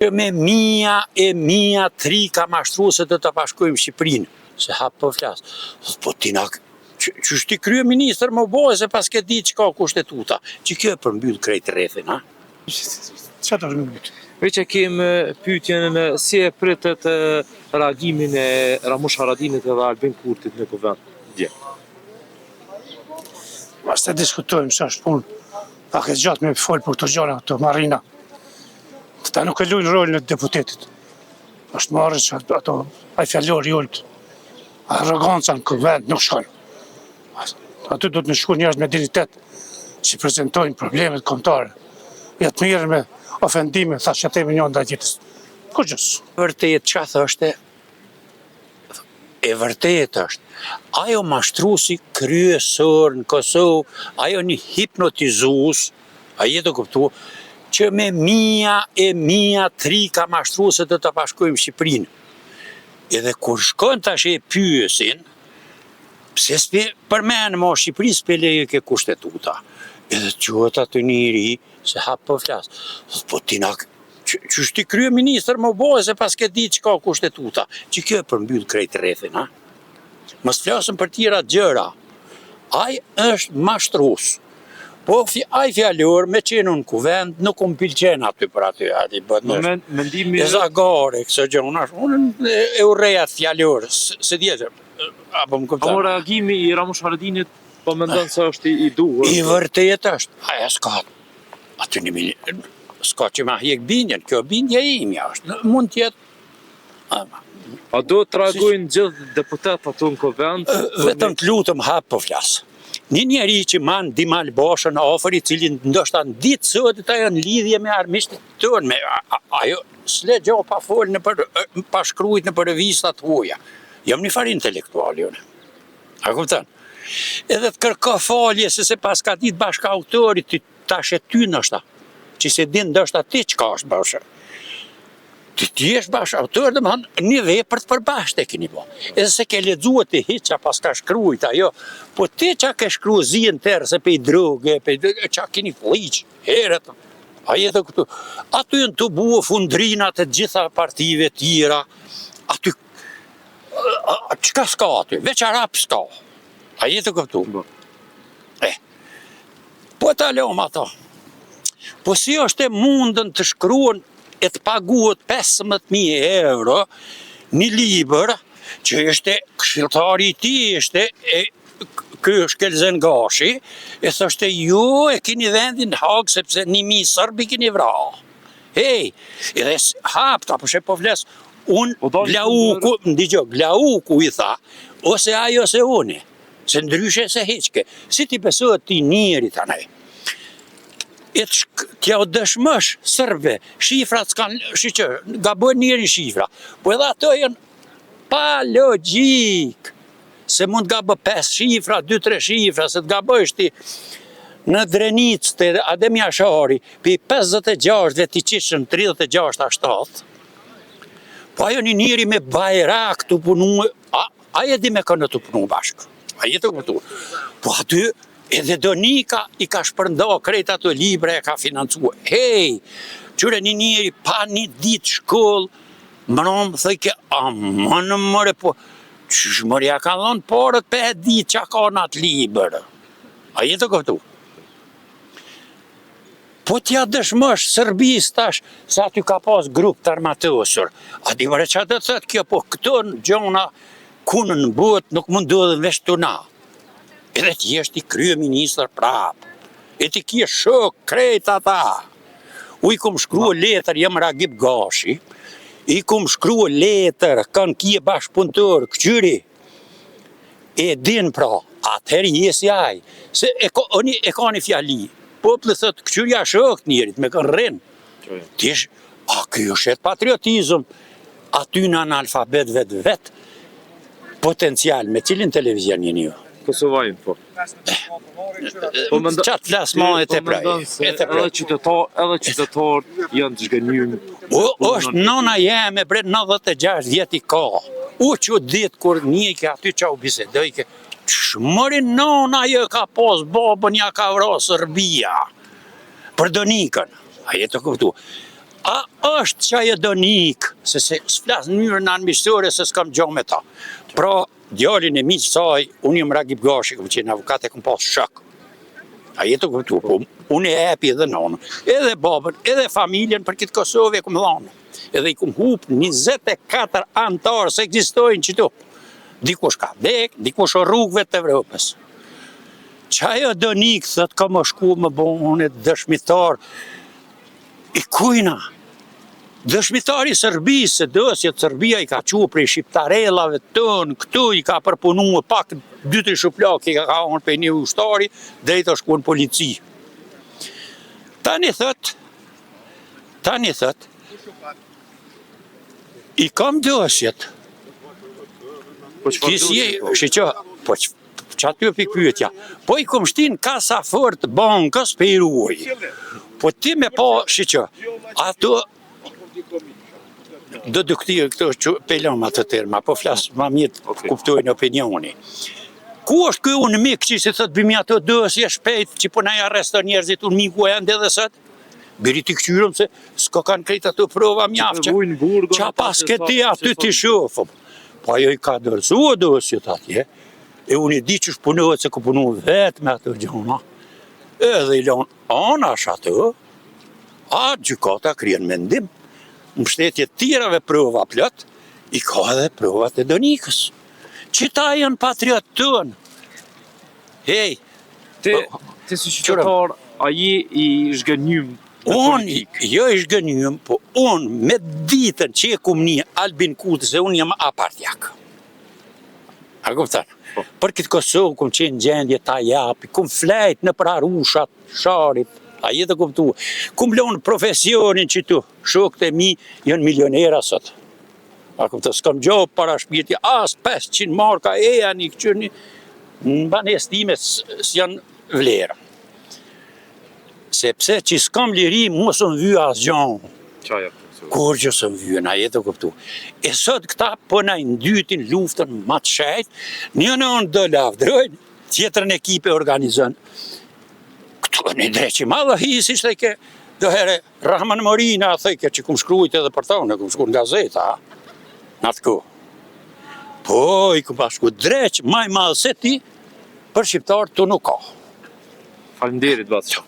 Që me mija e mija trika mashtruse do ta bashkojmë Shqipërinë. Se hap po flas. Po ti na qysh ti kryeministër me u bo se paske ditë çka kushtetuta. Që kjo e përmbyll krejt rrethin, ha? Çka do të më Veç e kem pyetjen si e pritët reagimin e Ramush Haradinit edhe Albin Kurtit në kuvend dje. Mos të diskutojmë se është punë pak e gjatë me fol për këto gjëra, këto marrina. Këta nuk e lujnë rolin e deputetit. Është marre që ato, ai fjalor i ulët, arroganca në kuvend nuk shkon. Aty duhet me shku njerëz me dinjitet që prezentojnë problemet kombëtare. Jo të merren me ofendime, thashetheme një ndaj tjetrës. Kurgjës. Vërtet, çka thoshte, E vërtetë është. Ai o mashtrusi kryesor në Kosovë, ai o një hipnotizues, a je tu kuptu, që me mija e mija trika mashtruse do ta bashkojmë Shqipërinë. Edhe kur shkon tash e pyesin, pse s'pe përmen mo Shqipërinë s'pe lejojke kushtetuta. Edhe çohet aty një i ri, se hap po flas, po ti na Qysh ti kryeministër me u bo se paske ditë çka kushtetuta, që kjo e përmbyll krejt rrethin, ha? Mos flasëm për tjera gjëra. Ai është mashtrus. Po ai fjalor me qenë në kuvend nuk um pëlqen aty për aty, aty bëhet në men, mendimi e zagare këso gjëra, unë e urrej atë fjalor, se di atë. Apo më kupton? Amo reagimi i Ramush Haradinit po mendon se është i, i duhur. I vërtetë është. Ai s'ka Aty një mili, s'ka që ma hjek bindjen, kjo bindje e imja është, mund të jetë A do të reagojnë gjithë deputetët ato në kuvend? Vetëm të lutem hap po flas. Një njeri që man Dimal Bashën afër i cili ndoshta në ditë sot ajo në lidhje me armiqtë tonë, me ajo s'le gjo pa fol nëpër pa shkrujt nëpër revista të huaja. Jam një farë intelektuali unë. A kupton? Edhe të kërko falje se s'e paska ditë bashkautori ti tash e ty ndoshta, që s'e din ndoshta ti çka është bashkë. Ti ti jesh bashkautor, domethënë një vepër të përbashkët e keni bo. Edhe s'e ke lexue ti hiç ça paska shkrujt ajo, po ti ça ke shkru zien terr se pej droge, pej ça keni flliq herët. A je tu kuptu. Aty janë tubu fundrinat e gjitha partive tjera. Aty Çka s'ka aty? Veç arab s'ka. A je tu kuptu? Po. E, po ta lom ato. Po si është e mundën të shkruan e të paguhet 15.000 euro një libër që ishte këshilltari i tij ishte e ky Shkelzen Gashi e thoshte ju e kini vendin në Hagë sepse 1.000 sërbi kini vra. Hej, edhe hapta, po she po flas, unë, po Glauku, ndigjo, Glauku i tha, ose ai ose unë, se ndryshe se hiqke, si t'i besohet ti njerit tani? E t'ja u dëshmosh sërbve, shifrat s'kanë, shiqë, gabojnë njeri shifra, po edhe ato janë pa logjikë, se mund të gabë 5 shifra, 2-3 shifra, se të gabojsh ti në Drenicë te Adem Jashari, pi 56 dhe t'i qishën 36 a 7, po ajo një njeri me bajrak tu punu, a, a e di me kënë tu punu bashkë, a je tu kuptu, po aty edhe Donika i ka shpërnda krejt ato libre e ka financu, hej, qyre një njeri pa një ditë shkollë, Mram thojke, aman more po, qysh more ja ka dhonë paret pa e ditë ça ka në atë libër. A je tu kuptu? Po t'ja dëshmosh Serbisë tash, se aty ka pas grup të armatosur. A di more ça do të thotë kjo, po këto gjona kun në botë nuk mund ndodhin veç te na. Edhe ti jesh ti kryeministër prapë. E ti ke shok krejt ata. U i kum shkru letër, jam Ragip Gashi, i kum shkru letër, kanë kie bashkëpunëtor, këqyri, e din pra, atëherë je si ai, se e ka, oni, e ka një fjali, populli thot, këqyrja shokët njerit, me kanë rrin, ti ish, a ky është patriotizëm, aty në analfabet vetë vetë, potencial, me cilin televizion jeni ju? Kosova Info. Po mendon ça të flas më e po teproj. E teproj. Edhe qytetar, edhe qytetarët janë të zhgënjyer. O është nona jeme bre 96 vjet i ka. U çudit kur njike aty ça u bisedojke. Ç'mori nona ajo ka pas babën ja ka vra Serbia. Për Donikën. A je tu kuptu. A është qajo Donikë, se se s'flas në mënyrën armiqësore se s'kam gjo me ta. Pra, djalin e mixhës saj, unë jam Ragip Gashi, kom qenë avokat e kom pas shok. A je tu kuptu, po unë e epi edhe nonën, edhe babën, edhe familjen për këtë Kosovë e kom dhanë. Edhe i kom hup 24 anëtarë s'ekzistojnë qitu. Dikush ka vdek, dikush o rrugëve të Evropës. Qajo Donikë, thot, ka me shku me bo unë dëshmitar i kujna. Dëshmitar i Serbisë, se dosjet Serbia i ka çu prej shqiptarellave tonë, këtu i ka përpunu pak, dy tri shuplakë i ka ka prej një ushtari, drejt o shku në polici. Tani thot, tani thot, i kam dosjet. Po çfarë Ti si je, dosje, po? shiqo, po qaty pikëpyetja. Po i kom shti n'kasafort bankës pe i ruaj. Po ti me pa, shiqo, ato deduktive këto që pe lëm ato terma, po flas ma mirë Okej. kuptojnë opinioni. Ku është ky UNMIK që si thot bimi ato dosje shpejt që po na i arreston njerëzit UNMIK-u ende edhe sot? Biri ti këqyrëm se s'ka kanë krejt ato prova mjaft që Vujnë burgun, Qa ata pas se ke sa- ti se aty sa- ti shofëm. Po ajo i ka dorëzua dosjet atje, e unë e di që punohet se ku punu vetë me ato gjona, edhe i lonë anash ato, a gjykata kryen mendim, në mbështetje të tjerave prova plot, i ka edhe provat e Donikës. Qita janë patriot tonë. Hej, Ti, Po, ti si qytetar, a je i zhgënjym në Unë, politikë? jo i zhgënjym, po unë me ditën që e kum ni Albin Kurti, se unë jam apartjak. A kupton? Po. Për këtë Kosovë kum qenë në gjendje ta japi, kum flejt në prarushat, sharit, a je tu kuptu. Kum lonë profesionin që tu, shokët e mi janë milionera sot. A kupton, s'kam gjo para shpirti, as 500 marka e janë i këqyrni, në banesë time s'janë vlerë. Sepse që s'kam liri, mua s'më vy asgjë. Qa ja? Kur që s'më vy, na je tu kuptu. E sot këta po na i ndytin luftën ma të shejt, një në anë do lavdrojnë, tjetrën ekipe organizon. Këtu një dreq i madh hisi ishte ke, do here Rahman Morina thojke që kum shkrujt edhe për tonë, kum shkru në gazeta, në atë kohë. Po, i kum pas shkru dreq, ma i madh se ti, për shqiptar tu nuk ka. Faleminderit, bac.